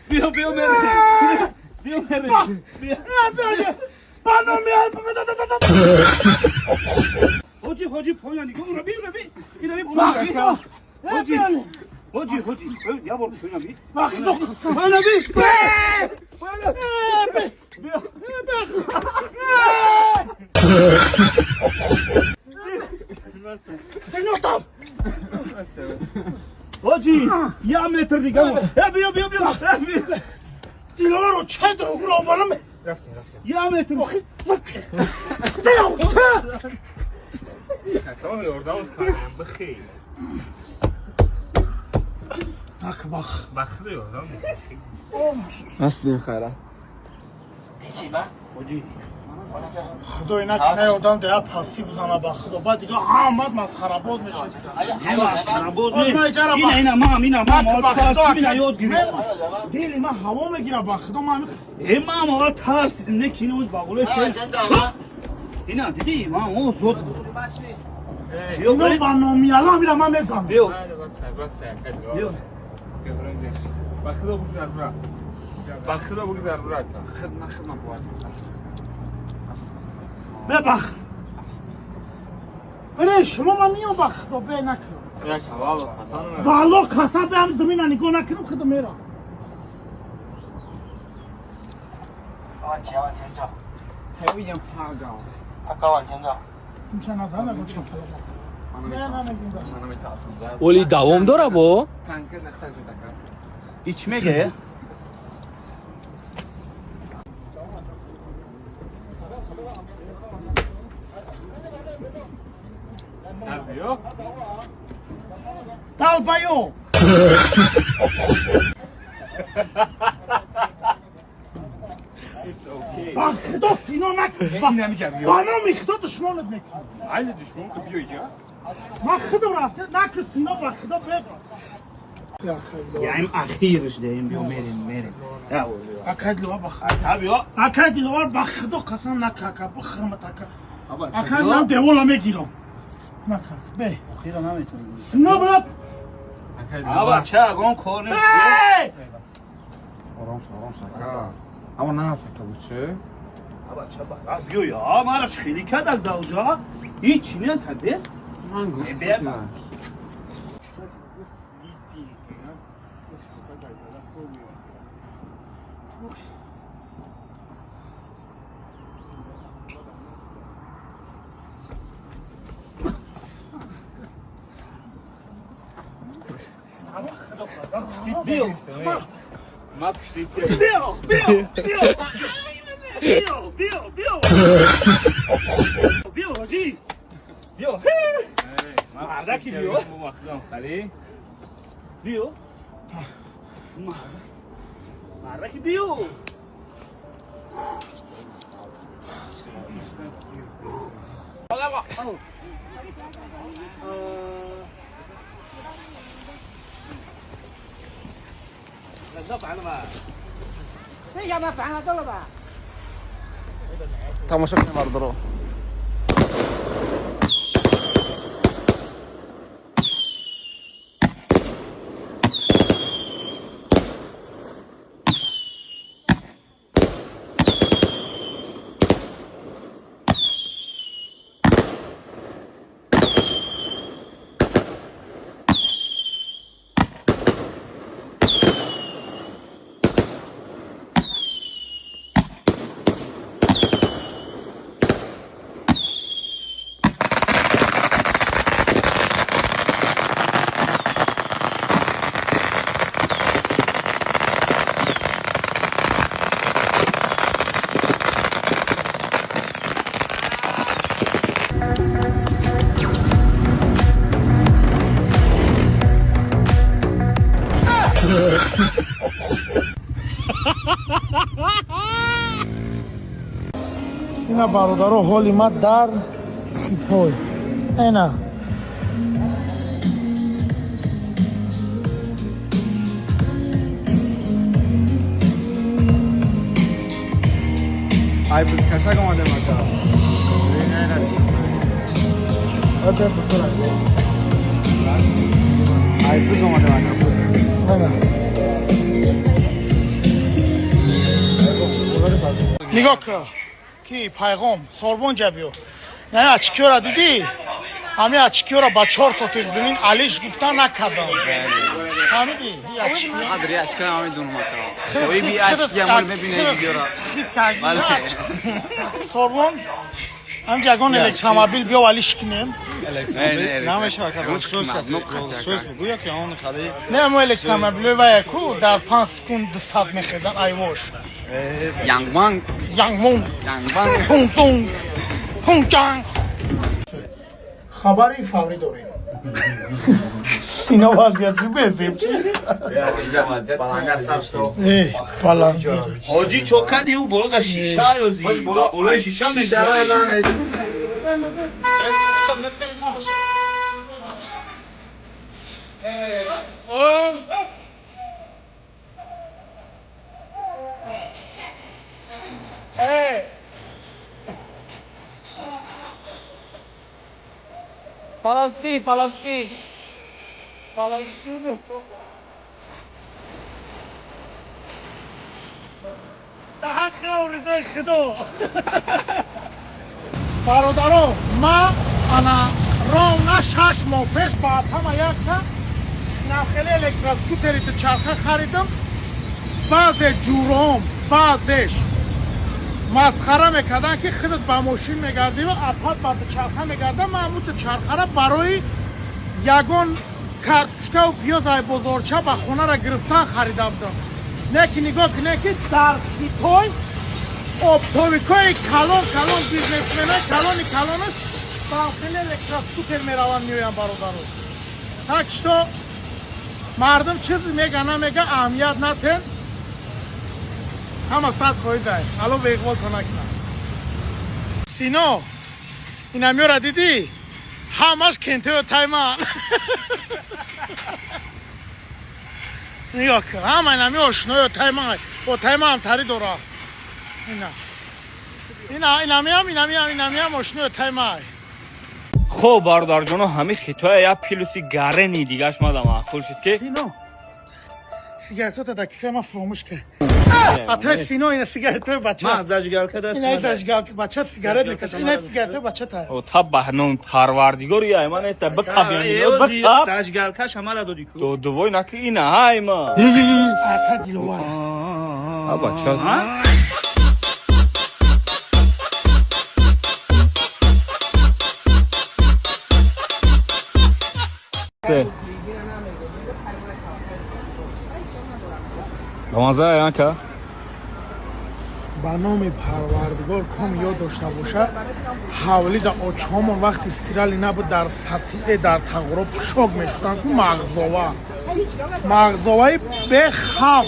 Биё, биё, мерем. Биё, мерем. Биё. Ҳоҷӣ, ҳоҷӣ, поёна нигоҳ. Ура би, ура би. Ина би. Ҳоҷӣ, ҳоҷӣ, ҳоҷӣ. Я бор поёна би. Поёна би. Поёна. Биё. Ҳоҷӣ, як метр дига. Э, биё, биё, биё. Э, биё. Дилоро чедро гуробарам. Як метр. Так бах. Nasıl хайра? Ҳоҷӣ. Худой накунай, одам дея пастӣ бизана, ба худо, баъд дига ҳамат масхарабоз мешуд. Масхарабоз Оз не. ман иҷара Ина, бах- ина, мам, ина, мам, Ман ба тарсидим, худо, ина ёд гирифт. Дили ман ҳаво мегира, ба худо, ман Э, мам, аввал тарсидим, не ки ина оз бағуле шер. Ина, дидӣ, мам, о зод. Биё, ино биё. ба номиялам ира ман мезанам. Биё. Биё. Бахило бигзар, брат. Бебах. Бире, шумо ман миём, ба худо, бе накунам. Валло қасам, бе ҳам замина нигоҳ накунам, худо мерам. 往前往前走，还有一点爬高。阿高往前走。 Имша назар нагӯ, чапалаба. Не, на мегӯм. Оли давом дора бо? И чӣ меге? Долбоёб. Ба худо, сино накун. Ба номи худо душмонат мекунам. Ман худам рафта накун, сино, ба худо, бега. Яим ахирш деем, биё, мерем, мерем. Я бор, биё. Акай Диловар, ба худо. Ха, биё. Акай Диловар, ба худо қасам, накака, бихӯрмат, ака. Акай, ман девола мегирам. Накак, бе. Охира наметонем. Сино бира. Аба, ча, агон кор нест. Эй! Ором шо, ором шо. Аммо на сака буче. Аба, ча, ба. А, биё, я, мара чӣ хеле кадак даоҷа? Ҳеҷ чӣ нест, ҳабес? Ман гӯш. Э, бе. Биё. Биё, биё, биё. Биё, биё, биё. Биё, ҳоҷӣ. Биё. Мардаки биё. Биё. Мардаки биё. Тамошо кунем, бардоро. Ина, бародаро, ҳоли ма дар Хитой. Эна. Ай бузкашак омадем ака. Ай буз омадем ака. Нигоҳ кун, ки пайғом сорбон ҷабиё. Не, ачкиёра дидӣ? Ҳами ачкиёра ба 4 сотих замин алиш гуфта накардам. Фаҳмидӣ? И ачкиё. Қадри ачкира намедонам ака. Соҳиби ачки амал мебинад видеора. Бале. Сорбон, ҳамҷа ягон электромобил биё, алиш кунем. Намешава ака. Не, мо электромобилои вая ку дар 5 секунд 200 мехезан айвош. Янгванг. Янгмонг. Янгванг. Хунсунг. Хунчанг. Хабари фаврӣ дорем. Сино, вазъият чӣ безеб чи? Баланга сар шуд. Эй, баландӣ. Ҳоҷӣ, чо кади? Ӯ боло да шиша ёзи, болои шиша мешава. Фаластин, Фаластин, Фаластин. Ҳаққи оризои Худо, бародаро, ма ана ровно 6 моҳ пеш ба ҳама якта навхели электроскутери дучарха харидам. Баъзе ҷуром, баъзеш масхара мекарданд, ки худат ба мошин мегардиву апат ба дучарха мегардам. Ман ҳамун дучархара барои ягон картушкаву пиёз ай бозорча ба хонара гирифтан харида будам. Не ки нигоҳ кунед, ки дар Хитой оптовикои калон калон, бизнесменои калони калонаш ба хеле электроскутер мераванд, меоянд, бародаро. Так что мардум чиз мега, намега, аҳамият натен. Ҳама 100%-ай. Ало, беиқбол то накунам. Сино, инамёра дидӣ? Ҳамаш кентео тайман. Нигоҳ кун, ҳама инами ошноё тайман, бо таймаам тари дора. Ина, ина, инамиам, инамиам, инамиам ошноё таймай. Хоб, бародарҷоно, ҳамин Хитоя як плюси гарени дигаш мада маъқул шуд, ки Сино, сигаретота дар кисаи ман фуромӯш кард. Атай Сино, ина сигаретои бача. Ман зажигалка даст. Ина зажигалка, бача сигарет мекашад. Ина сигаретои бачата. О, та ба ном парвардигор, я ман неста бикаб, бикаб. Зажигалкаш ҳамара додӣ ку. До дувой наки, ина ҳай ма. Ака Диловар. А бача. Се. Дамаза янка. Ба номи Парвардигор, ком ёд дошта бошад, ҳавлида очҳомон вақти стирали набуд, дар сатие дар тағоро пӯшок мешуданд ку, мағзова, мағзоваи бехавф.